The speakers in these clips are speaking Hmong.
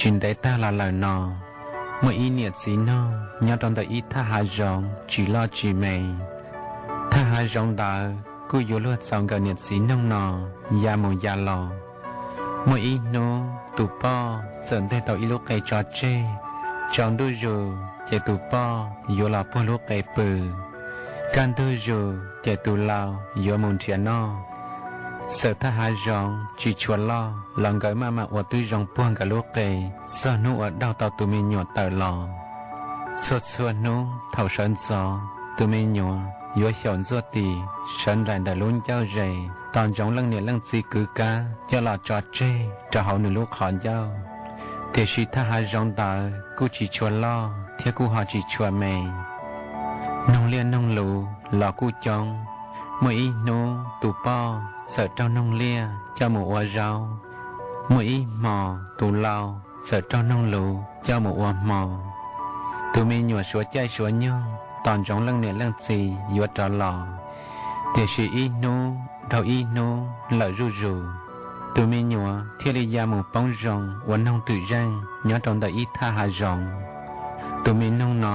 Tsis ntev tag los lawm no, muaj ib niam txiv noog nyob rau ntawm ib thaj hav zoov tsis loj tsis me. Thaj hav zoov ntawd kuj yuav luag txaus nkawm niam txiv noog no ya mus ya los. Muaj ib hnub tus poj txawm nteg tau ib lub qe tso tseg, tsaus ntuj zus ces tus poj yuav los puag lub qe pw. Kaj ntug zus ces tus lau yuav mus nrhiav noj. Txawm thaj hav zoov tsis tshua loj los nkawd maj mam ua tib zoo puag nkawd lub qe txog hnub uas daug tau tus me nyuam tawm los. Txhua txhua hnub thaum sawv ntxov, tus me nyuam yuav xyaum ntxuaj tis sawv nraim ntawm lub ncauj ze, tos ntsoov leej niam leej txiv kwv kab coj los tso tseg rau hauv nws lub qhov ncauj. Tiam sis thaj hav zoov ntawd kuj tsis tshua loj thiab kuj ho tsis tshua me. Noog liaj noog luv los kuj coob. Muaj ib hnub tus poj txawm raug noog liaj coj mus ua zaub. Muaj ib hmos tus lau txawm raug noog luv coj mus ua hmo. Tus me nyuam suav caij suav nyoog tos ntsoov leej niam leej txiv yuav rov los, tiam sis ib hnub dhau ib hnub lawm zuj zus, tus me nyuam thiaj li ya mus poob zoo ua noog twm zeej nyob rau ntawm ib thaj hav zoov. Tus me noog no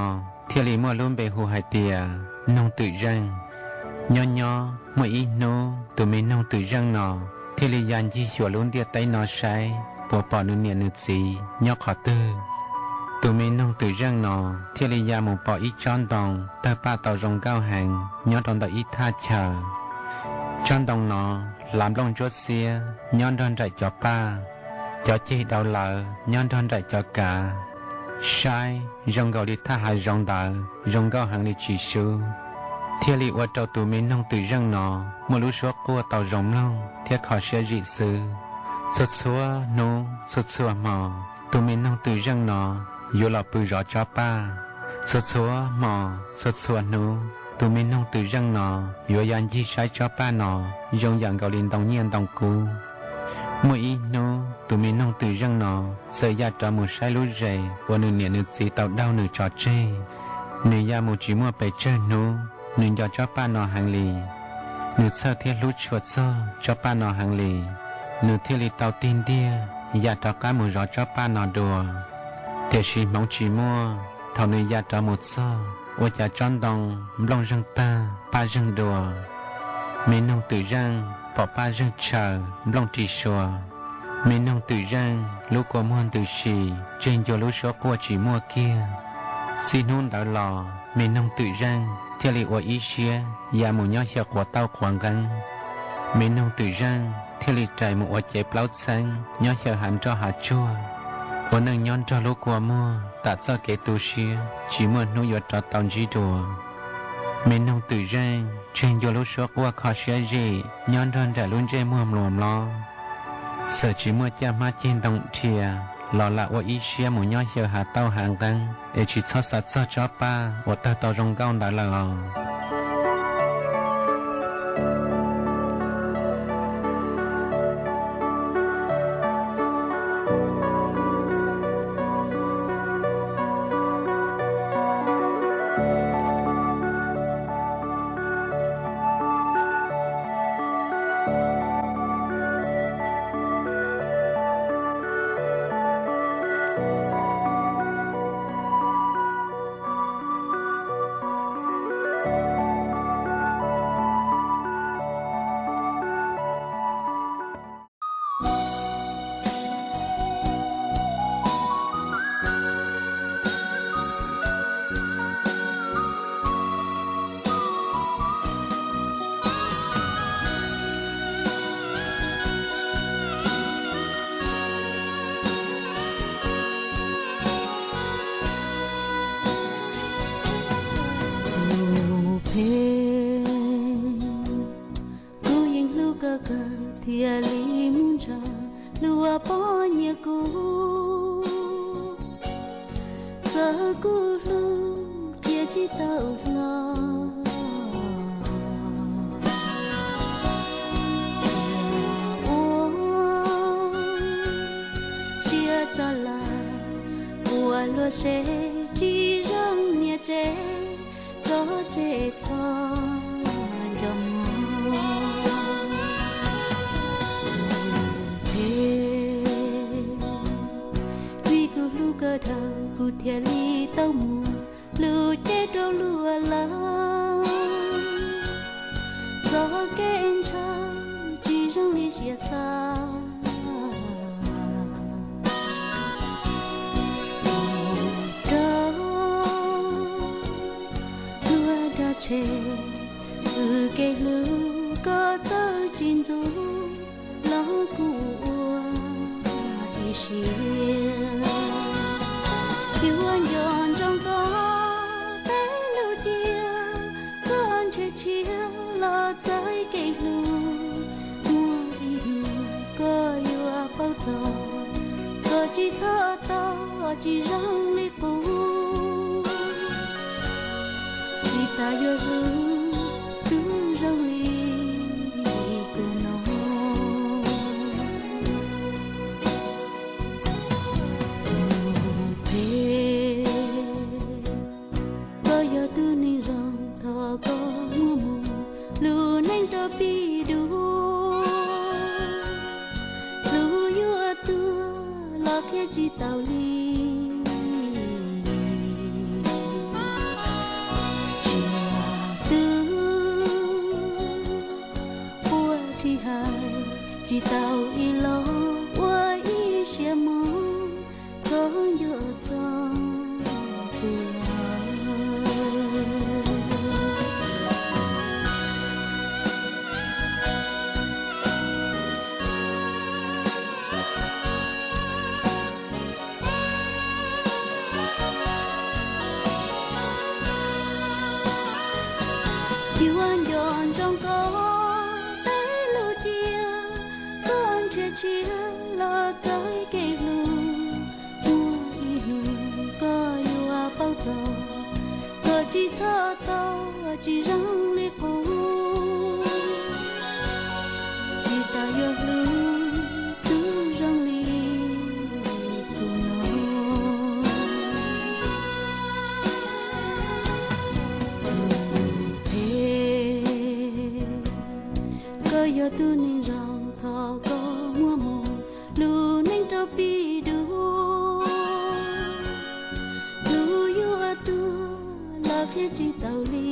thiaj li muaj lub npe hu hais tias noog twm zeej. Nyob nyob muaj ib hnub tus me noog twm zeej no thiaj li ya ncig xyuas lub ntiaj teb no saib puas pom nws niam nws txiv nyob qhov twg. Tus me noog twm zeej no thiaj li ya mus pom ib tsob ntoo tawg paj tau zoo nkauj heev nyob rau ntawm ib thaj chaw. Tsob ntoo no hlav nplooj ntsuab xiab nyob nrog nraim cov paj, cov ceg dau lawv nyob nrog nraim cov kav. Saib zoo nkaus li thaj hav zoov ntawd zoo nkauj heev li tsis sub, thiaj li ua rau tus me noog twm zeej no muaj lub suab quaj tau zoo mloog thiab kho siab zim xwb. Txhua txhua hnub txhua txhua hmo, tus me noog twm zeej no yuav los pw zov tsob paj. Txhua txhua hmo, txhua txhua hnub, tus me noog twm zeej no yuav ya ncig saib tsob paj no zoo yam nkaus li ntoo nyiaj ntoo kub. Muaj ib hnub tus me noog twm zeej no txawm ya rov mus saib lub zes uas nws niam nws txiv tau daug nws tso tseg. Nws ya mus tsis muaj pes tsawg hnub, nws nco tsob paj no heev li. Nws txhawj thiab hlub tshua txog tsob paj no heev li, nws thiaj li tau tig ntiag ya rov qab mus zov tsob paj no dua. Tiam sis hmoov tsis muaj, thaum nws ya rov mus txog, ua cas tsob ntoo nplooj zeeg tag paj zeeg dua. Me noog twm zeej pom paj zeeg tshaws nplooj ris sua. Me noog twm zeej lub kua muag ntws si, tseg ncua lub suab quaj tsis muaj kiag. Txij hnub ntawd los me noog twm zeej thiaj li ua ib siab ya mus nyob xyaw quav tauj quav nqeeb. Me noog twm zeej thiaj li rais mus ua cev plaub txheeb nyob xyaw hav nroj hav tsuag, ua neej nyob nrog lub kua muag tam txoj kev tu siab tsis muaj hnub yuav rov tau ntsib dua. Me noog twm zeej tseg ncua lub suab quaj kho siab zim nyob nrog nraim lub ntsej muag mluas mlob. Txawm tsis muaj caj hmab ceg ntoo dhia los lam ua ib siab mus nyob xyaw hav tauj hav nqeeb es tsis txhob xav txog tsob paj uas tawg tau zoo nkauj ntawd lawm os. Kuv phem, kuv yeej hlub koj kawg thiaj li muab ntshaw, hlub ua poj niam kuv. Txawm kuv hlub qhia tsis tau hlo, ua siab tso lawm, ua luag seb tsis zoo niam tsev, tso tseg txhob nco mog. Kuv phem, vim kuv thiaj li tau muaj lub cev rau luag lawm. Txoj kev ntshaw tsis zoo li siab xav. Mus rau hlua dab tshis, wb kev hlub koj txawj tsis ntxub los kuv ua ib siab. Yuav nco ntsoov koj tej lus cia, koj nrhiav tshiab los txawj kev hlub. Muaj ib hnub koj yuav paub txog, koj tsis txhob tau tsis zoo li qub. Tsis tas yuav hlub tus zoo li kuv no. Tus phem, koj yog tus neeg zoo, thov koj muab mus lub neej rau pib dua. Hlub yuav tuag los qhia tsis tau li. Tsis yog tus uas ris hais, tsis tau ib los ua ib siab mus, txhob nco txog kuv. Yuav nco ntsoov koj tej lus cia, koj nrhiav tshiab los txawj kev hlub. Muaj ib hnub koj yuav paub txog, koj tsis txhob tau tsis zoo li qub. Tsis tas yuav hlub tus zoo li kuv no. Tus phem, koj yog tus neeg zoo, thov koj muab mus lub neej rau pib dua. Hlub yuav tuag los qhia tsis tau li.